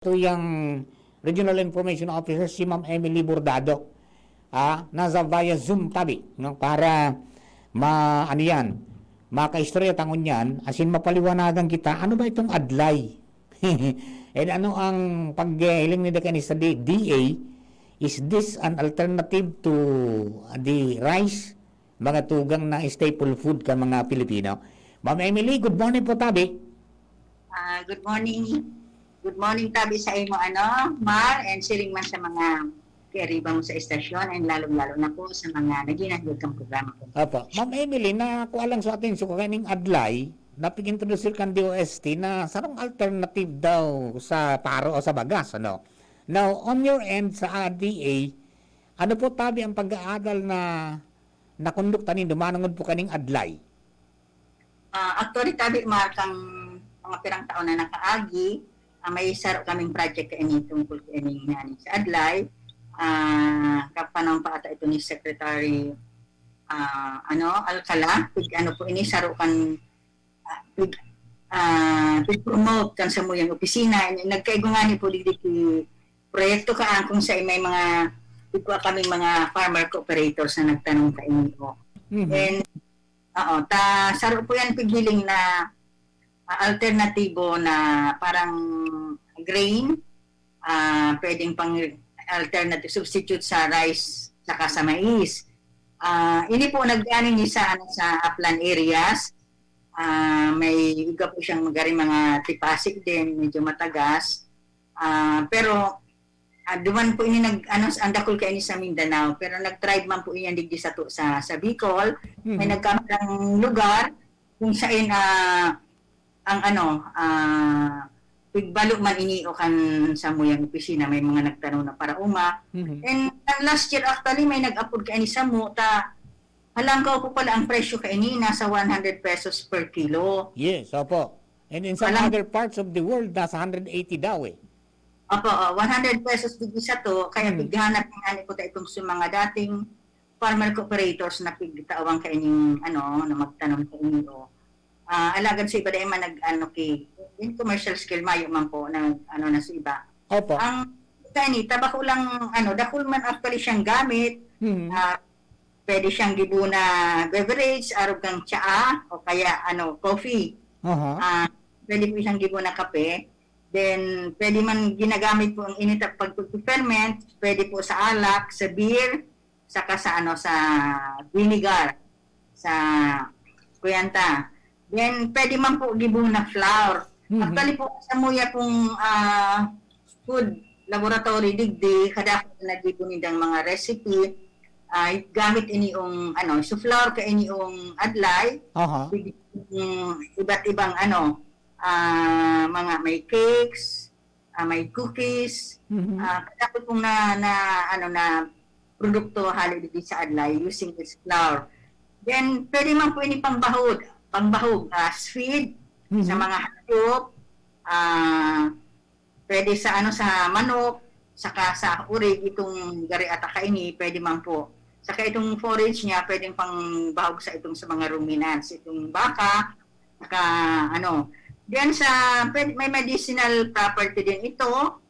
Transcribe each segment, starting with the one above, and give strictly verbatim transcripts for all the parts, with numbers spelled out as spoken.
Ito yang Regional Information Officer, si Ma'am Emily Bordado. Ah, nasa via Zoom tabi, no? Para ma-, ano yan, makaistorya ta ngunyan, asin mapaliwanagan kita, ano ba itong adlay? And ano ang paghiling ni Dekani sa D-, D A? Is this an alternative to the rice? Mga tugang na staple food kan mga Pilipino. Ma'am Emily, good morning po, tabi. Ah, good morning. Good morning, tabi sa imo, ano, Mar, and siring man sa mga kairiba mo sa estasyon, and lalong-lalo na po sa mga naghinahangad kang programa ko. Opo. Ma'am Emily, nakuha lang sa atin, so, kaning adlay, napig-introduce kan D O S T na sarong alternative daw sa paro o sa bagas, ano? Now, on your end, sa D A, ano po tabi ang pag-aadal na nakondukta nindo manongod po kaning adlay? Ah, actually, tabi, Mark, ang mga pirang taon na nakaagi, ah, may saro kaming project kaini tungkol kaini nga sa adlay. Ah, kapanahon pa ata ito ni Secretary, ah, ano, Alcala, pig-, ano po ini, saro kan, ah, pig-, ah, pig-promote kan samuyang opisina. Nagkaigo ngani po digdi ki proyekto ka, ah, kung sa may mga, igwa kaming mga farmer cooperators na nagtanom kaini, o. Mhm. And, oo, ta, saro po yan pighiling na, ah, alternatibo na parang grain, ah, pwedeng pang alternative substitute sa rice saka sa mais. Ah, ini po nag-ani ni sa, ano, sa upland areas. Ah, may iba po siyang magaring mga tipasig din, medyo matagas. Ah, pero, ah, duman po ini nag-, ano, ang dakul kaini sa Mindanao, pero nag-thrive man po iyan digdi sato sa, sa Bicol. May Mhm. nagkamatang lugar kung saan, ah, ang ano, ah, pigbalo man ini o kan samuyang opisina, may mga nagtanom na parauma. Mhm. And ang last year, actually, may nag-apod kaini samo, ta, halangkaw po pala ang presyo kaini, nasa one hundred pesos per kilo. Yes, opo. And in some Alam other parts of the world, nasa hundred eighty daw eh. Opo, oh, one hundred pesos digdi sato, kaya Hmm. pighanap nga ni po ta itong sa mga dating farmer cooperators na pigtawan kaining, ano, na magtanom kaini, o. Ah, alagad sa iba dai man nag, ano, ki, in commercial scale, mayo man po nag, ano, na sa iba. Opo. Ang kaini, tabako lang, ano, dakul man actually siyang gamit. Hmm. Ah, pwede siyang gibo na beverage, arog kang tsaa, o kaya, ano, coffee. Aha. Ah, pwede po siyang gibo na kape. Then, pwede man ginagamit po ang init at pag-, pag-ferment, pwede po sa alak, sa beer, saka sa, ano, sa vinegar, sa kuyanta. Then, pwede man po gibo na flour. Mhm. Actually po, sa muya pong, ah, food laboratory digdi, kadakul na gibo nindang mga recipe, ay gamit ini yung, ano, so flour kaini yung adlay, Aha. pwede yung iba't ibang, ano, ah, mga may cakes, ah, may cookies, Mhm. ah, kadakul pong na, na, ano, na produkto hali digdi sa adlay using its flour. Then, pwede man po ini pangbahod, pangbahog, ah, as feed sa Mhm. mga hayop, ah, pwede sa, ano, sa manok, saka sa urig, itong gari ata kaini, pwede man po. Saka itong forage niya, pwedeng pangbahog sa itong sa mga ruminants, itong baka, saka, ano. Then sa, pwede, may medicinal property din ito,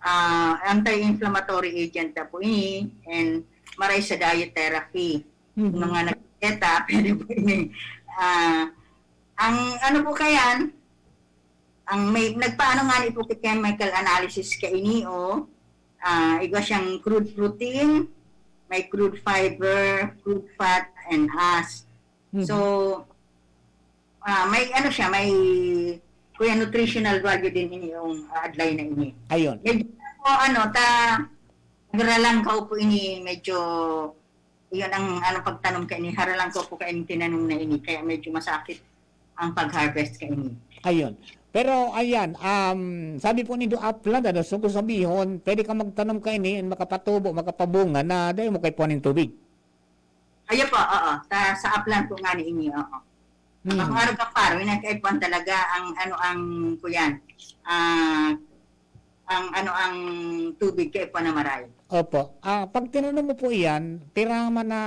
ah, anti-inflammatory agent na po ini, and maray sa diet therapy. Mhm. Yung mga nagdieta, pwede po ini. Ah, ang ano po kayan, ang may, nagpaano nga ni po ki chemical analysis kaini, o, ah, igwa siyang crude protein, may crude fiber, crude fat, and husk. Mhm. So, ah, may ano siya, may kuya nutritional value din ini yung adlay na ini. Ayun. Medyo po, ano, ta, haralangkaw po ini, medyo, yun ang, ano, pagtanom kaini, haralangkaw po kaini tinanom na ini, kaya medyo masakit ang pag-harvest kaini. Ayun. Pero ayan, um, sabi po nindo upland, ano, so kung sabihon, pwede ka magtanom kaini, makapatubo, makapabunga na dahil mo kay puhanin tubig. Ayo po, oo. Sa, sa upland po nga ni ini, oo. Hmm. Kung araw ka paro, inang kaipuhan talaga ang, ano, ang kuyan, ah, ang, ano, ang tubig kaipuhan na maray. Opo. Ah, pag tinanom mo po iyan, pira man na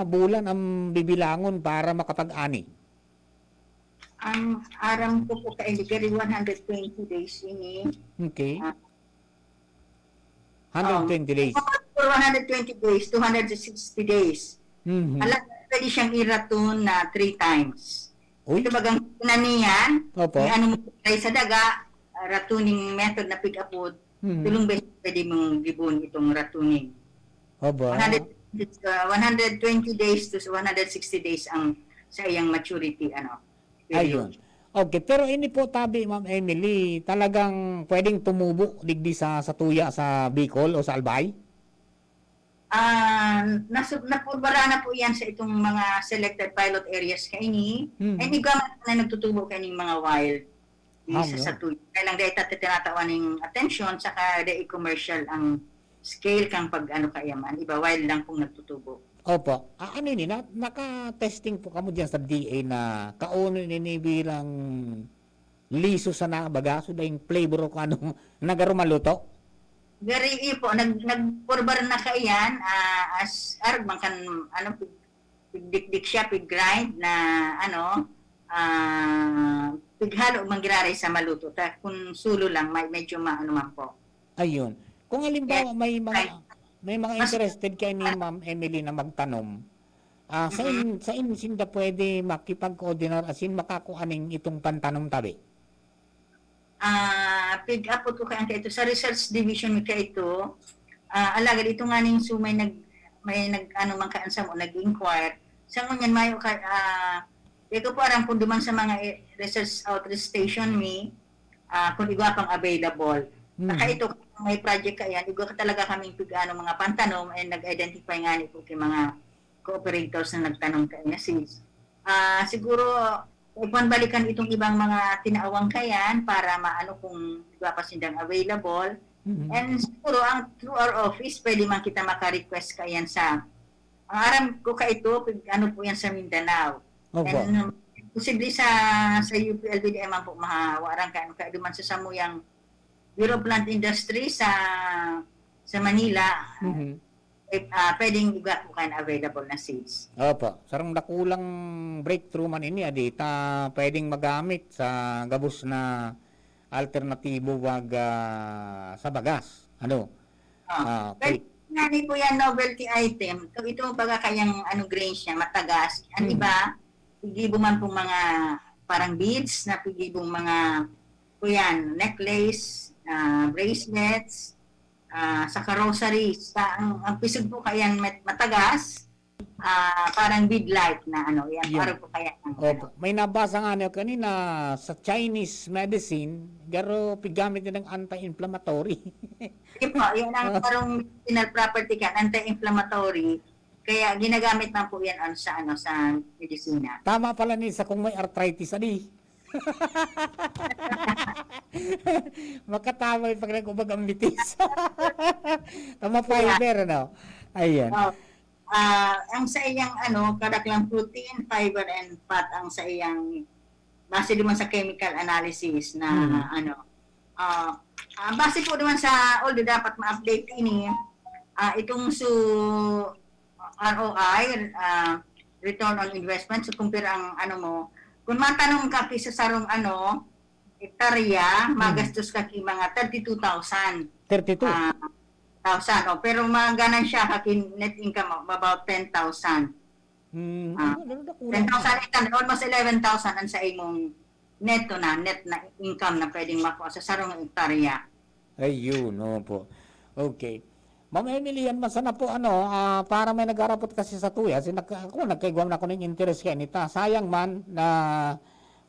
bulan ang bibilangon para makapag-ani? Ang aram ko po kaini, gari one hundred twenty days ini. Okay. Ah, Hundred twenty days. For one hundred twenty days, two hundred sixty days. Mhm. Ala, pwede siyang i-ratun na three times. Uy. Ito bagang kinaniyan, Opo. Yung ano mo, sa daga, ah, ratuning method na pick-up wood, Mhm. tulong beses pwede mong gibon itong ratuning. Opo. One hundred, ah, one hundred twenty days to one hundred sixty days ang sa iyang maturity, ano, period. Ayun. Okay, pero ini po tabi, Ma'am Emily, talagang pwedeng tumubo digdi sa, sa tuya sa Bicol o sa Albay? Ah, nasu-, napurbaran na po yan sa itong mga selected pilot areas kaini. Hmm. And igwa man na nagtutubo kaining mga wild. Di Ah, sa, no? Sa tuya. Kaya lang dahil tati-, tinatawan ng atensyon, saka dahil commercial ang scale kang pag-ano kaya man. Iba, wild lang pong nagtutubo. Opo. Ah, ano ini? Na, naka-testing po kamo dyan sa D A na kauno ini bilang liso sana, baga, so daing flavor o kung ano, na garo maluto? Gari, iyo po, nag-, nagpurbar na kaiyan, ah, as arog man kan, ano, pig-, pigdikdik siya, pig-grind na, ano, ah, pighalo man giraray sa maluto. Ta, kung sulo lang, may, medyo maano man po. Ayun. Kung halimbawa, Yes. may mga, Ay. may mga Mas interested kay ni Ma'am Emily na magtanom, ah, sa Mm. in-, sa in sinda pwede makipag-coordinar asin makakua ning itong pantanom tabi? Ah, pig-apot ko kaya kaito sa research division mi kaito. Ah, alagad ito nga ning so may nag-, may nag-ano man kaan samo, nag-inquire. Sa ngunyan, mayo ka, ah, di ko po aram kung duman sa mga, eh, research outreach station mi, ah, kung igwa pang available. Mhm. Saka ito, may project kaiyan, igwa ka talaga kaming pig-ano, mga pantanom, and nag-identify nga ni po kay mga cooperators na nagtanom kaiyan na seeds. Ah, siguro, kung balikan itong ibang mga tinaawang kaiyan para maano kung igwa pa sindang available. Mhm. And siguro, ang, through our office, pwede man kita maka-request kaiyan sa, ang aram ko kaito, pig-, ano po yan sa Mindanao. Opo. And, um, posible sa, sa U P L B D M man po, mahawaran ka, ano, kaya duman sa samuyang Bureau of Land Industry sa, sa Manila, Mhm. eh, ah, pwedeng igwa po kan available na seeds. Opo. Sarong dakulang breakthrough man ini, adi, ta pwedeng magamit sa gabos na alternatibo wag, ah, sa bagas. Ano? Ah, Ah, pwede pwede. nga ni po yan, novelty item. So, ito baga kayang, ano, grains niya, matagas. Ang Hmm. iba, pigibo man pong mga parang beads na pigibong mga, po yan, necklace, ah, bracelets, ah, saka rosaries. Sa, ang, ang pisog po kayan mat-, matagas, ah, parang bead-like na ano, yan, Yan. Parang po kaya ang Opo. ano. May nabasa nga niyo kanina, sa Chinese medicine, garo pigamit nilang anti-inflammatory. Yun po, yun ang Ah. parang medicinal property ka, anti-inflammatory. Kaya ginagamit lang po yan, ano, sa, ano, sa medisina. Tama pala ni sa kung may arthritis, adi. Makatamay pag nag-ubag ang bitis. Tama, Yeah. Fiber, ano? Ayan. Oh. Ah, ang sa iyang, ano, kadaklang protein, fiber, and fat ang sa iyang, base naman sa chemical analysis na, Hmm. ano, ah, ah, base po naman sa, although dapat ma-update ini, ah, itong su-, R O I, ah, return on investment, so compare ang, ano mo, kung matanom ka pi sa sarong, ano, hektarya, Hmm. magastos ka ki mga thirty-two thousand. Thirty-two? Ah, thousand, oh. Pero maganansya ka ki net income mo, about ten thousand. Hmm, Ah, ano, ano, nakulang ten thousand eight hundred, almost eleven thousand ang sa imong neto na, net na income na pwedeng makuha sa sarong hektarya. Ayun, opo. Okay. Ma'am Emily, yan man sana po, ano, ah, para may nag-aarapot kasi sa tuya, si nagka-, ako, nagkaigwa na ako ng interest kaya nita. Sayang man na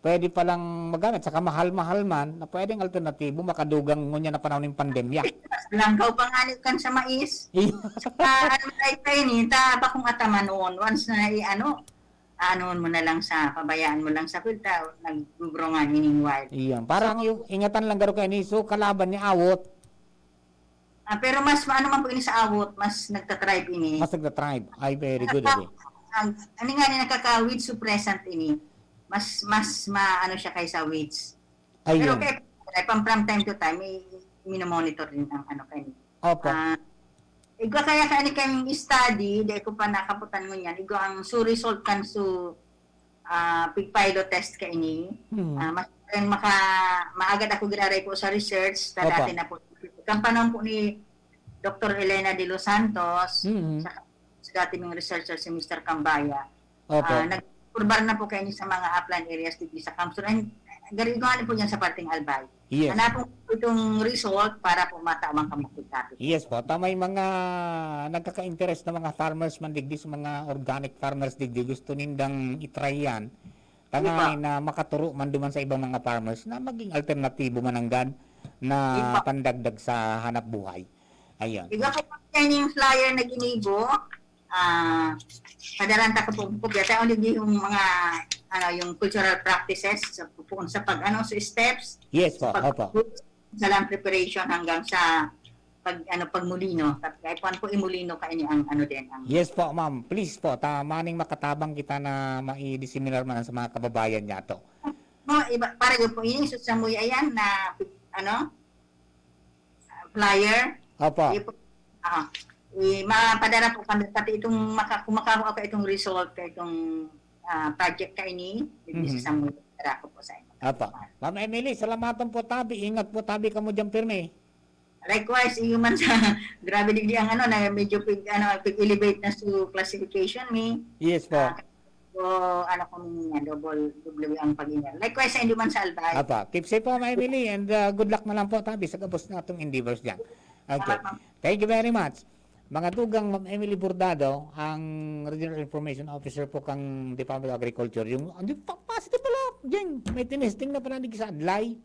pwede palang magamit, saka mahal-mahal man, na pwedeng alternatibo, makadugang ngunyan na panahon ng pandemya. Langgaw pa nga ni kan sa mais. Iyo. Saka, ano, ay, pa ini, ta, bakong atamanon. Once na, i-, ano, anuhon mo na lang sa, pabayaan mo lang sa kwenta, naggugrungan, meaning wild. Iyan. Parang So, yung ingatan lang garo kayo ni, so, kalaban ni awot. Ah, pero mas maano man po ini sa awot, mas nagta-thrive ini. Mas nagta-thrive. Ay, very good, Nagka-, adi. ang, ano nga ni, nakaka-weed suppressant ini. Mas, mas maano siya kaysa weeds. Pero Ayun. kaya, kaya pang from time to time, may minomonitor din ang ano kayo. Opo. Ah, igwa kaya ka ni kayong study, di ko pa nakaputan ngunyan. Igwa ang su result kan su, ah, pig pilot test ka ini. Hmm. Ah, mas, maka, maagad ako giraray po sa research, ta Opo. dati na po. Kan panahon po ni, Doctor Elena de los Santos, Mm. sa, sa dati ming researcher si Mister Cambaya. Opo. Ah, nag-urbar na po kayo sa mga upland areas dito sa Kamsur. And garigo po dyan sa parteng Albay. Yes. Hanapon po itong result para po matawan kamo kita. Yes po, ta may mga nagkaka-interest na mga farmers man digdi sa mga organic farmers digdi, gusto nindang i-try yan. Tangay Di ba? Na makaturo man duman sa ibang mga farmers na maging alternatibo man anggad na Di ba? pandagdag sa hanap buhay. Ayun. Iga po po yan yung flyer na ginibo. Ah, padaran ta ko po kopya. Tayo ulit yung mga, ano, yung cultural practices sa pupuon sa pag, ano, sa steps, Yes po, pag, opo. sa land preparation hanggang sa pag, ano, pagmulino. Kaya po, po imulino kayo ang, ano din, ang Yes po, ma'am. Please po, ta maning makatabang kita na mai-disseminar man sa mga kababayan niya to. Mo, iba, para yun po, ini sa Samuy, ayan, na, ano, flyer. Opo. Yun po. Ah, i, mapadara po kami, pati itong maka, kung makakuha ka itong result ka itong ah, project ka ini, Mhm. sa Samuy, para ko po sa inyo. Opo. Ma'am Emily, salamatan po tabi. Ingat po tabi kamo dyan pirmi. Likewise, iyo man sa, grabe digdi ang ano, na medyo pig, ano, pig-elevate na sa classification ni, Yes po. ah, so, ano kami niya, double, double ang pag-ingat. Likewise, sa hindi man sa Albay. Apa, keep safe po, Ma'am Emily, and uh, good luck na lang po tabi sa gabos na itong endeavors dyan. Okay. Salamat, ma'am. Thank you very much. Mga tugang, Ma'am Emily Bordado, ang Regional Information Officer po kang Department of Agriculture. Yung, hindi pa, positive pala, Jeng. May tinesting na pala digdi sa Adlay.